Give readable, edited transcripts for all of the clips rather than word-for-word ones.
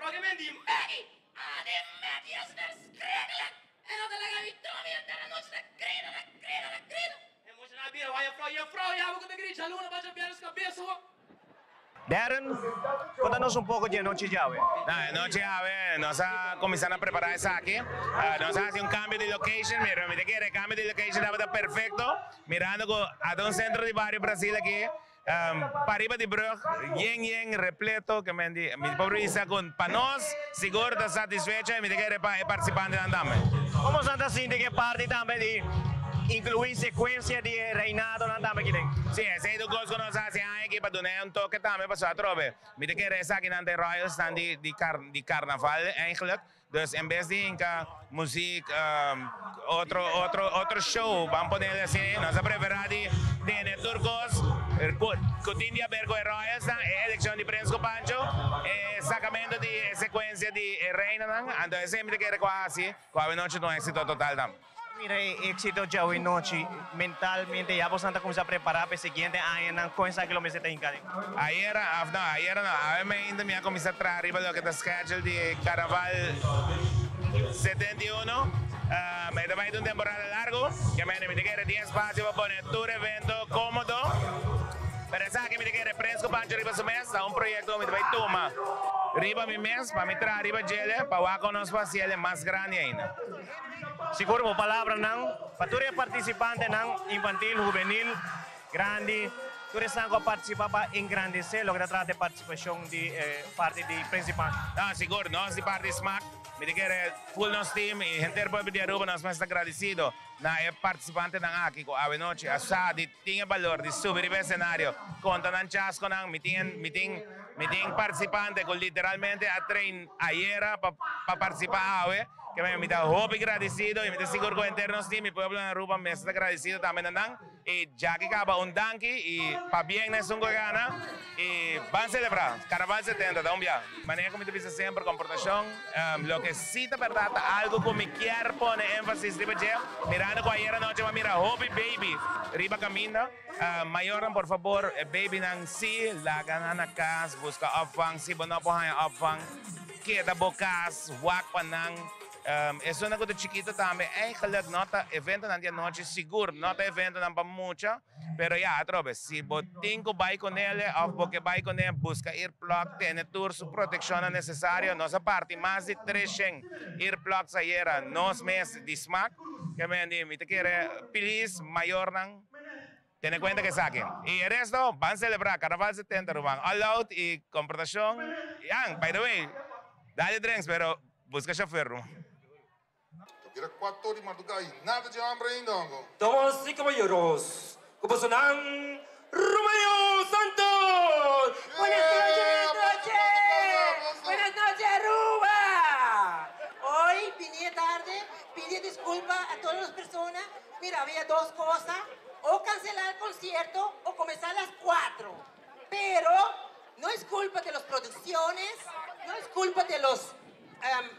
Juffrouw ke men di Maggie! Ah di Maggie is verschrikkelijk! E no ta laga mi drumi henter anochi ta grita ta grita ta grita. E muchanan a bira wak juffrouw, Juffrouw ya bo ku ta grita djaluna bacha bia nos kabes ho. Darren, konta nos un poko di e nochi djawe. Na, e nochi djawe nos a kuminsá na prepará esaki. Nos a hasi un kambio di location, mira, mi ta kere e kambio di location tabata perfekto, mirando ku ata un sentro di bario Brasil aki, pariba di brug, yen yen, repleto, ke men di, mi por bisa ku pa nos sigur ta satisfecho i mi ta kere pa e partisipantenan tambe. Komo sa ta sinti ku e parti tambe di inkluí sekuensia di e reinadonan tambe aki den? Sí, esei ta un kos ku nos a hasi aña aki pa duna e un toke tambe pasobra atrobe mi ta kere esakinan ta e royals-nan di di karnaval eigenlijk. Dus en bes di hinka muziek, otro otro otro show, ban ponele asina, nos a prefera di tene tur kos ku tin di haber ku e royals-nan, e elekshon di Prins ku Pancho, e sakamento di e sekuensia di e reinanan. Anto esei mi ta kere ku a hasi ku awenochi ta un éksito total tambe. Mira e éxito djawe nochi, mentalmente ya boso ta cuminsa prepara pa e siguiente añanan, con esaki lo mester ta hinca den? Ayera, of no, ayera no, awe mainta mi a cuminsa traha riba loke ta schedule di Carnaval 71. E ta bay ta un temporada largo, ke mende mi ta kere tin espacio pa pone tur evento comodo, pero esaki mi ta kere Prins cu Pancho riba su mes, ta un proyecto cu mi ta bay tuma riba mi mes pa mi traha riba djele pa wak con nos por haciele mas grandi ainda. Sigur bo palabranan pa tur e partisipantenan, infantil, hubenil, grandi, tur esnan ku a partisipá pa engrandesé loke ta trata e partisipashon di e parti di Principante. No, sigur, nos di parti smaak, mi ta kere ful nos team i henter pueblo di Aruba nos mes ta gradisido na e partisipantenan aki ku awenochi a sa di tin e balor di subi riba e escenario, konta nan chaskonan, mi tin mi tin mi tin partisipante ku literalmente a train ayera pa pa partisipá awe. Ke manera mi ta hopi gradisido i mi ta sigur ku henter nos team i pueblo na Aruba mester ta gradisido tambe na nan. I djaki kaba un danki i pabien na esun ku a gana i ban selebrá. Karnaval 70 ta un bia. Manera ku mi ta bisa semper komportashon loke si ta bèrdat ta algu ku mi kier pone énfasis riba dje mirando ku ayera nochi mi a mira hopi baby riba kaminda. Mayornan por fabor e babynan si laga nan na kas buska opvang si bo no por haña opvang. Keda bo kas, wak pa nan. Esunnan ku ta chikito tambe eigenlijk no ta eventonan di anochi sigur no ta eventonan pa mucha, pero ya atrobe si bo tin ku bai kunele òf bo ke bai kuné buska earplug tene tur su protekshonnan nesesario. Nos a parti mas di treshen earplugs ayera nos mes di smak ke men di mi ta kere pilis mayornan. Tene cuenta cu esaki. Y e resto, ban celebra Carnaval 70 ruman. All out y comportacion. Yan, by the way, dale drinks pero busca chofer ruman. Ta bira cuator di marduga y nada dje hamber ainda, hongo. Damas y caballeros, cu boso nan Romeo Santos! Buenas noches, buenas noches! Buenas noches, Aruba! Hoy vine tarde, pidi disculpa a todas las personas. Mira, había dos cosas, o cancelar el concierto o comenzar a las 4. Pero no es culpa de las producciones, no es culpa de los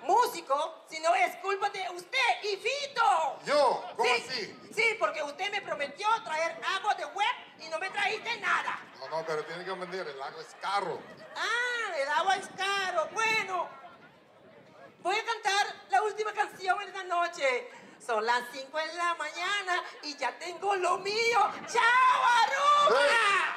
músicos, sino es culpa de usted y Vito. Yo? ¿Cómo Sí, así? Sí, porque usted me prometió traer agua de web y no me trajiste nada. No, no, pero tiene que entender, el agua es caro. Ah, el agua es caro. Bueno, voy a cantar la última canción en esta noche. Son las 5 de la mañana y ya tengo lo mío. ¡Chao, Aruba! ¡Hey!